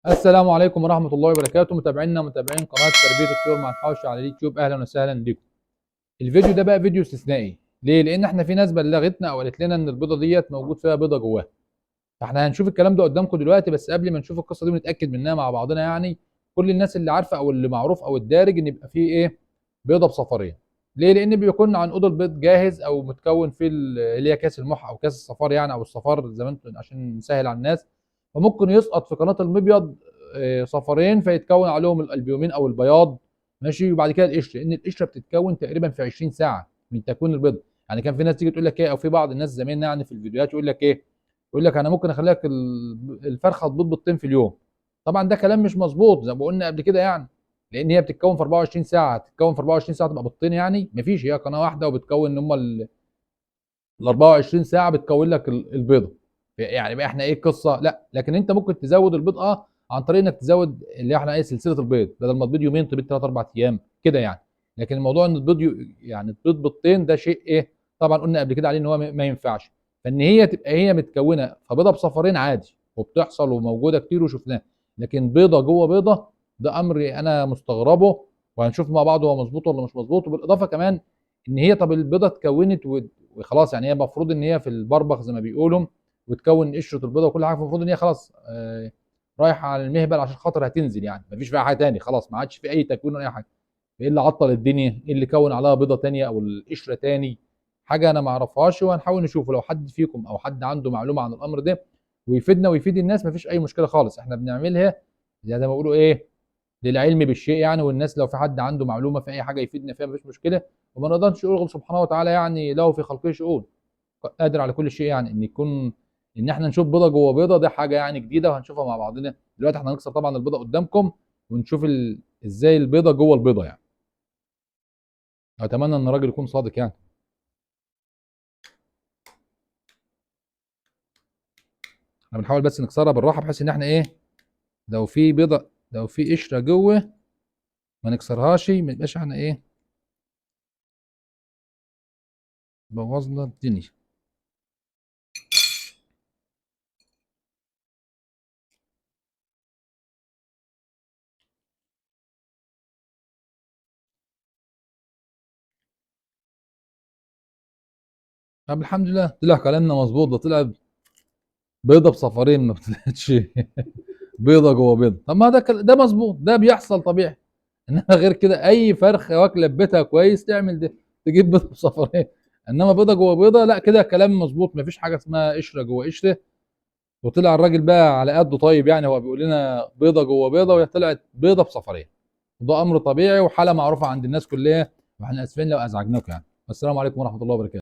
السلام عليكم ورحمة الله وبركاته. متابعينا متابعين قناة تربية الطيور مع الحوشي على اليوتيوب، أهلا وسهلا بكم. الفيديو ده بقى فيديو استثنائي، ليه؟ لأن احنا في ناس بلغتنا أو قالت لنا إن البيضة ديت موجود فيها بيضة جواها. فاحنا هنشوف الكلام ده قدامكم دلوقتي، بس قبل ما نشوف القصة دي ونتأكد منها مع بعضنا، يعني كل الناس اللي عارفة أو اللي معروف أو الدارج إن يبقى فيه إيه؟ بيضة بصفارين. ليه؟ لأن بيكون عنقود البيض جاهز أو متكون فيه اللي هي كاس المح أو كاس الصفار يعني، أو الصفار زي ما انتم عشان نسهل على الناس. فممكن يسقط في قناة المبيض صفارين فيتكون عليهم الالبيومين او البياض، ماشي، وبعد كده القشرة، لان القشرة بتتكون تقريبا في 20 ساعة من تكوين البيض. يعني كان في ناس تيجي تقول لك ايه، او في بعض الناس زمايلنا يعني في الفيديوهات يقول لك ايه، يقول لك انا ممكن اخلي لك الفرخه تبيض بيضتين في اليوم. طبعا ده كلام مش مظبوط زي ما قلنا قبل كده يعني، لان هي بتتكون في 24 ساعة، تتكون في 24 ساعة تبقى بيضتين يعني، مفيش، هي قناة واحدة وبتكون ان هم ال 24 ساعة بتكون لك البيضة. يعني بقى احنا ايه القصة؟ لا، لكن انت ممكن تزود البيض عن طريق انك تزود اللي احنا ايه سلسلة البيض، بدل ما تبيض يومين تبيض 3 4 ايام كده يعني. لكن الموضوع ان البيض يعني تبيض بيضتين ده شيء ايه، طبعا قلنا قبل كده عليه ان هو ما ينفعش. فان هي تبقى هي متكونه فبيضه بصفارين عادي وبتحصل وموجودة كتير وشفناها، لكن بيضة جوه بيضة ده امر انا مستغربه، وهنشوف مع بعض هو مظبوط ولا مش مظبوط. وبالاضافة كمان ان هي طب البيضة اتكونت وخلاص، يعني هي المفروض ان هي في البربخ زي ما بيقولوا وتكون قشرة البيضة وكل حاجة، فالمفروض ان هي خلاص رايحة على المهبل عشان خاطر هتنزل، يعني مفيش فيها حاجة تاني، خلاص ما عادش في اي تكوين ولا اي حاجة. ايه اللي عطل الدنيا؟ ايه اللي كون عليها بيضة تانية او القشرة تاني؟ حاجة انا ما اعرفهاش، وهنحاول نشوفه. لو حد فيكم او حد عنده معلومة عن الامر ده ويفيدنا ويفيد الناس مفيش اي مشكلة خالص، احنا بنعملها زي ما بيقولوا ايه، للعلم بالشيء يعني، والناس لو في حد عنده معلومة في اي حاجة يفيدنا فيها مفيش مشكلة. وما نقدرش نقول غير سبحانه وتعالى يعني له في خلقه شؤون، قادر على كل شيء يعني. ان يكون ان احنا نشوف بيضة جوه بيضة ده حاجة يعني جديدة وهنشوفها مع بعضنا دلوقتي. احنا هنكسر طبعا البيضة قدامكم ونشوف ازاي البيضة جوه البيضة يعني. اتمنى ان الراجل يكون صادق يعني. احنا بنحاول بس نكسرها بالراحة بحيث ان احنا ايه، لو في بيضة لو في قشرة جوه ما نكسرهاش، ما يبقاش احنا ايه بوظنا الدنيا. طب الحمد لله طلع كلامنا مظبوط، ده طلع بيضة بصفارين ما طلعتش بيضة جوه بيضة. طب ما ده ده مظبوط، ده بيحصل طبيعي. انما غير كده اي فرخة واكله بيتها كويس تعمل ده، تجيب بيضة بصفارين، انما بيضة جوه بيضة لا، كده كلام مظبوط، مفيش حاجة اسمها قشرة جوه قشرة. وطلع الراجل بقى على قده طيب يعني، هو بيقول لنا بيضة جوه بيضة وهي طلعت بيضة بصفارين، وده امر طبيعي وحاله معروفة عند الناس كلها، واحنا اسفين لو ازعجناكم يعني. والسلام عليكم ورحمة الله وبركاته.